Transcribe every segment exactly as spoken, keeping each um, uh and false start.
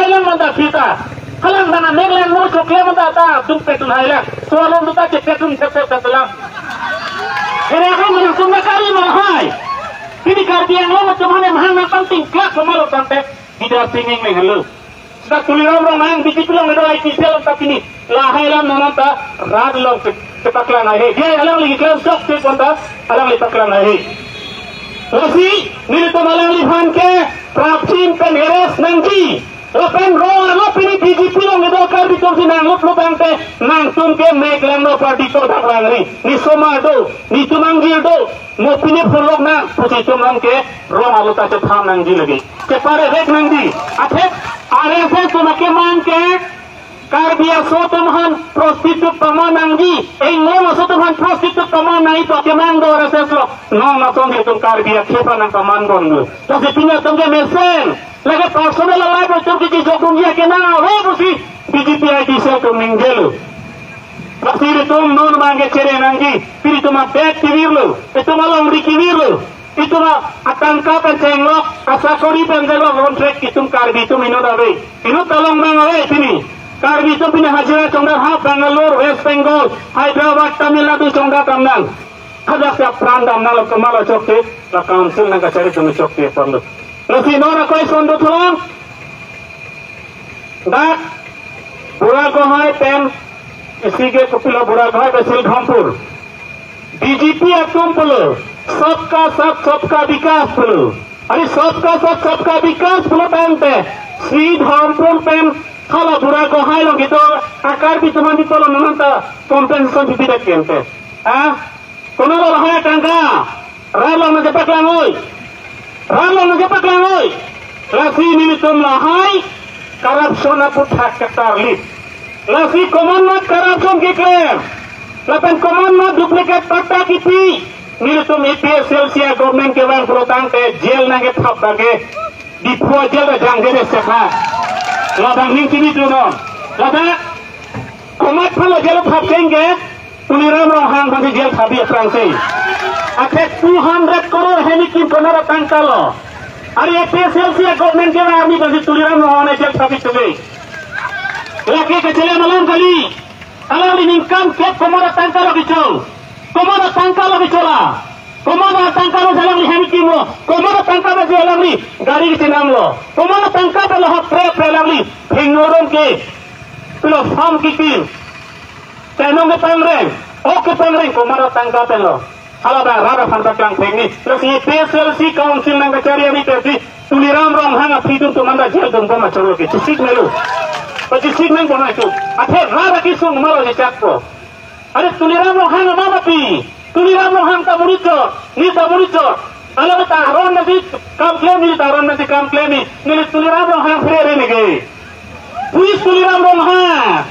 Lang manta kita. Halang dana mek lang mo chokle manta ta dum petun hai lang. Soalon ta chepetun chepet lang. Ere ko mun tum na kari mo hai. Pini Karbi Anglong atum hane mahang nang pangting klak pemalo tangte. Bidar tinging meng halo. Seta Tuliram Ronghang B J P along do I P cell ta pini. Lahai lam nonta rat along ke-, kepaklang ahe. Dia alangli keklang sok te konta alangli paklang ahe. Lasi nelitum alangliphan ke prapjin pen arrest nangji. Lapen rong arlo pini B J P along do Karbi atum si nanglup lubang te nangtum ke mek lang no party to dak langri. Ne osomar do, netum angjir do, mo pini pholok nang, pusi itum nang ke rong arlo ta chetham nangji lagi. Chepare vek nangji. Athe R S S atum akemang ke Karbi aso atum aphan prostitute paman nangji, Anglong aso atum aphan prostitute paman nangji pu akemang do R S S along. Non asonsi itum Karbi akhei aphan nangpaman bom do. Lasi pini atum ke mesen. Lake personal life atum kechejok dunji akenang ave pusi B J P I T cell atum ningjelo. Lasi itum non abang ke chere nangji, pini itum abag kevirlo, itum alongri kevirlo, itum atangka pen chenglok, asakori pen chenglok, contract itum Karbi atum inut ave. Inut ta long abang ave pini. Karbi atum pini hajira chongdam ha Bangalore, West Bengal, Hyderabad, Tamil Nadu chongdam damnang. Hadak si apran damnang lo komatlo chokche, la council nangkachari atum chokche aphan lo. Lasi non ako ison dothulang. Dak Buragohai pen, isi ke kopilo Buragohai pen Sridharmpur. B J P atum pulo, "Sabka Saath, Sabka Vikas" pulo. Ari Sabka Saath, Sabka Vikas pulo tangte, Sridharmpur pen hala Buragohai along kedo a-Karbi atum aphan di tolong nonta compensation pipi dak kente. Ah? Konat lo lahai atangka? Rat along nangkepaklang oi. Rat along nangkepaklang oi. Lasi nelitum lahai corruption aputhak ketarlip. Lasi komatmat corruption keklem, lapen komatmat duplicate patta kipi, nelitum A P H L C a-government kevang pulo tangte jail nangkethap bang ke Diphu a-jail ta jangje de sekha. Labang ning chini tu non. Ladak komat aphan lo jail thap chengke, Tuliram Ronghang aphansi jail thapji aphrangsi. Athe two hundred crore hemi kim konat atangka lo? Ari A P H L C a-government kevang arni aphansi Tuliram Ronghang aphan jail thapji tule. Lake kachelem alam kali. Alangli ningkan kep komat atangka lo kecho? Komat atangka lo kecho la? Komat atangka lo alangli hem kimlo? Komat atangka lo alangli gari kechenamlo? Komat atangka lo hap pre pre alangli phingno rom ke, pilo farm kikim, tenong kepangreng, ok kepangreng, komat atangka lo? Hala abang rat aphan paklang thekni. Lasi A P H L C council nangkachari ami perdi Tuliram Ronghang aphi atum anta jail dun bom achorlo ke. Chesik melo. Pachesik nang bonai tu. Athe rat akesung malo chechakpo. Are Tuliram Ronghang amat api. Tuliram Ronghang ta monit chot. Ne ta monit chot. Alam ta aron nangji kam klem, ne ta aron nangji kam klem ni. Ne Tuliram Ronghang phere re neke. Puji Tuliram Ronghang.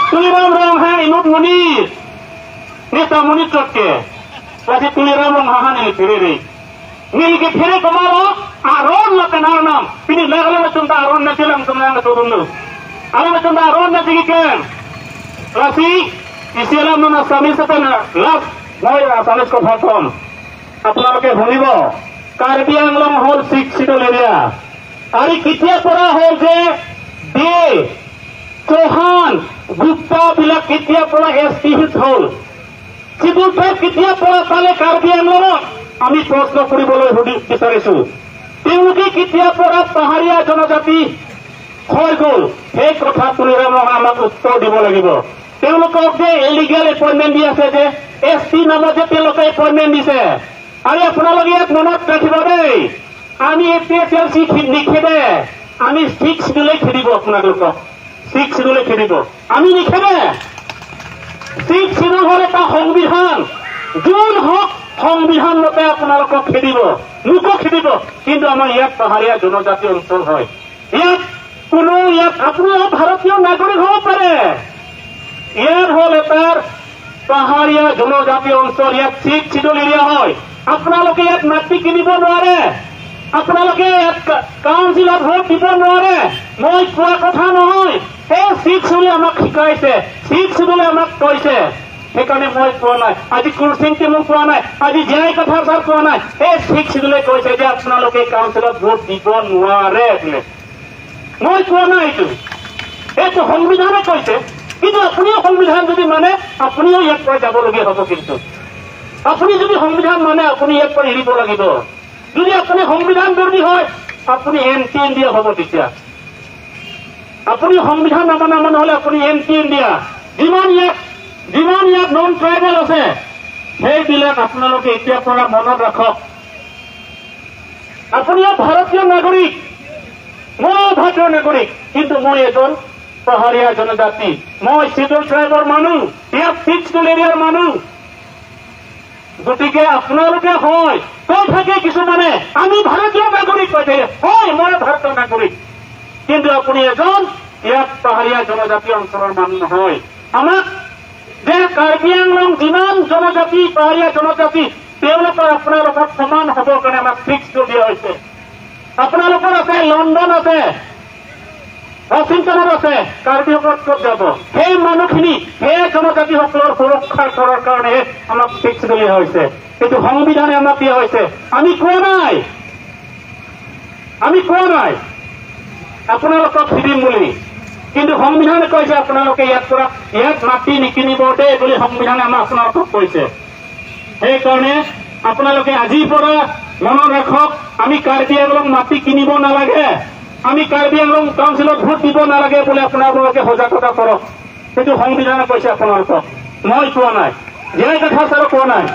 Tuliram Ronghang inut monit. Ne ta monit chot ke. Lasi Tuliram Ronghang ne phere re. Neli kephere komatlo, aron lapen arnam. Pini laklong atum ta aron nangji lang atum nang atum lo. Aron atum ta aron nangji keklem. Lasi, isi alam non Assamese pen last, moi Assamese kotha kom. আপোনালোকে শুনিব, কাৰ্বি আংলং হ'ল six schedule area. আৰু কেতিয়াৰ পৰা হ'ল যে দে, চৌহান, গুপ্তা বিলাক কেতিয়াৰ পৰা এছ টি হিলছ হ'ল? শ্বিডিউল ট্ৰাইব কেতিয়াৰ পৰা পালে কাৰ্বি আংলঙত? আমি প্ৰশ্ন কৰিবলৈ সুধি বিচাৰিছো। তেওঁলোকে কেতিয়াৰ পৰা পাহাৰীয়া জনজাতি হৈ গ'ল? সেই কথা তুলিৰাম ৰংহাঙে আমাক উত্তৰ দিব লাগিব। তেওঁলোকক যে ইলিগেল এপইণ্টমেণ্ট দি আছে, যে এছ টি নামত যে তেওঁলোকে এপইণ্টমেণ্ট দিছে, আৰে আপোনালোকে ইয়াত মনত ৰাখিব দেই, আমি এ পি এইচ এল চি খে-, নিখেদে, আমি ছিক্স শ্বিডিউলে খেদিব আপোনালোকক। ছিক্স শ্বিডিউলে খেদিব। আমি নিখেদে। ছিক্স শ্বিডিউল হ'ল এটা সংবিধান। যোন হওক সংবিধান মতে আপোনালোকক খেদিব। মোকো খেদিব। কিন্তু আমাৰ ইয়াত পাহাৰীয়া জনজাতি অঞ্চল হয়। ইয়াত কোনো ইয়াত আপুনি ভাৰতীয় নাগৰিক হ'ব পাৰে। ইয়াত হ'ল এটাৰ পাহাৰীয়া জনজাতি অঞ্চল, ইয়াত ছিক্স শ্বিডিউল এৰিয়া হয়। আপোনালোকে ইয়াত মাটি কিনিব নোৱাৰে, আপোনালোকে ইয়াত কা-, কাউন্সিলত ভোট দিব নোৱাৰে। মই কোৱা কথা নহয়, সেই ছিক্স শ্বিডিউলে আমাক শিকাইছে, ছিক্স শ্বিডিউলে আমাক কৈছে। সেইকাৰণে মই কোৱা নাই, আজি কুলসিং টিমো কোৱা নাই, আজি জে আই কাথাৰ ছাৰ কোৱা নাই, সেই ছিক্স শ্বিডিউলে কৈছে যে আপোনালোকে কাউন্সিলত ভোট দিব নোৱাৰে বোলে। মই কোৱা নাই এইটো, এইটো সংবিধানে কৈছে। কিন্তু আপুনিও সংবিধান যদি মানে, আপুনিও ইয়াৰ পৰা যাবলগীয়া হ'ব। কিন্তু আপুনি যদি সংবিধান মানে, আপুনি ইয়াৰ পৰা এৰিব লাগিব। যদি আপুনি সংবিধান বিৰোধী হয়, আপুনি এণ্টি ইণ্ডিয়া হ'ব তেতিয়া। আপুনি সংবিধান নামানা মানুহ হ'লে আপুনি এণ্টি ইণ্ডিয়া। যিমান ইয়াত, যিমান ইয়াত নন ট্ৰাইবেল আছে, সেইবিলাক আপোনালোকে এতিয়াৰ পৰা মনত ৰাখক। আপুনি ইয়াত ভাৰতীয় নাগৰিক, ময়ো ভাৰতীয় নাগৰিক, কিন্তু মই এজন পাহাৰীয়া জনজাতি, মই শ্বিডিউল ট্ৰাইবৰ মানুহ, ইয়াত ফিফ্থ শ্বিডিউল এৰিয়াৰ মানুহ। গতিকে আপোনালোকে হয়, কৈ থাকে কিছুমানে, "আমি ভাৰতীয় নাগৰিক" কৈ থাকে। হয়, মই ভাৰতৰ নাগৰিক, কিন্তু আপুনি এজন ইয়াত পাহাৰীয়া জনজাতি অঞ্চলৰ মানুহ নহয়। আমাক যে কাৰ্বি আংলং যিমান জনজাতি, পাহাৰীয়া জনজাতি, তেওঁলোকৰ আপোনালোকৰ সমান হ'বৰ কাৰণে আমাক ফিফ্থ শ্বিডিউল দিয়া হৈছে। আপোনালোকৰ আছে, লণ্ডন আছে, ৱাশ্বিংটনত আছে, কাৰ্বিসকল ক'ত যাব? সেই মানুহখিনি, সেই জনজাতিসকলৰ সুৰক্ষা কৰাৰ কাৰণে আমাক ফিফ্থ শ্বিডিউল দিয়া হৈছে। এইটো সংবিধানে আমাক দিয়া হৈছে। আমি কোৱা নাই, আমি কোৱা নাই আপোনালোকক দি দিম বুলি, কিন্তু সংবিধানে কৈছে আপোনালোকে ইয়াৰ পৰা, ইয়াত মাটি নিকিনিব দেই বুলি সংবিধানে আমাক, আপোনালোকক কৈছে। সেইকাৰণে আপোনালোকে আজিৰ পৰা মনত ৰাখক, আমি কাৰ্বি আংলং মাটি কিনিব নালাগে, আমি কাৰ্বি আংলং কাউন্সিলত ভোট দিব নালাগে বুলি আপোনালোকে সজাগতা কৰক। সেইটো সংবিধানে কৈছে আপোনালোকক, মই কোৱা নাই, জে আই কাথাৰ ছাৰে কোৱা নাই।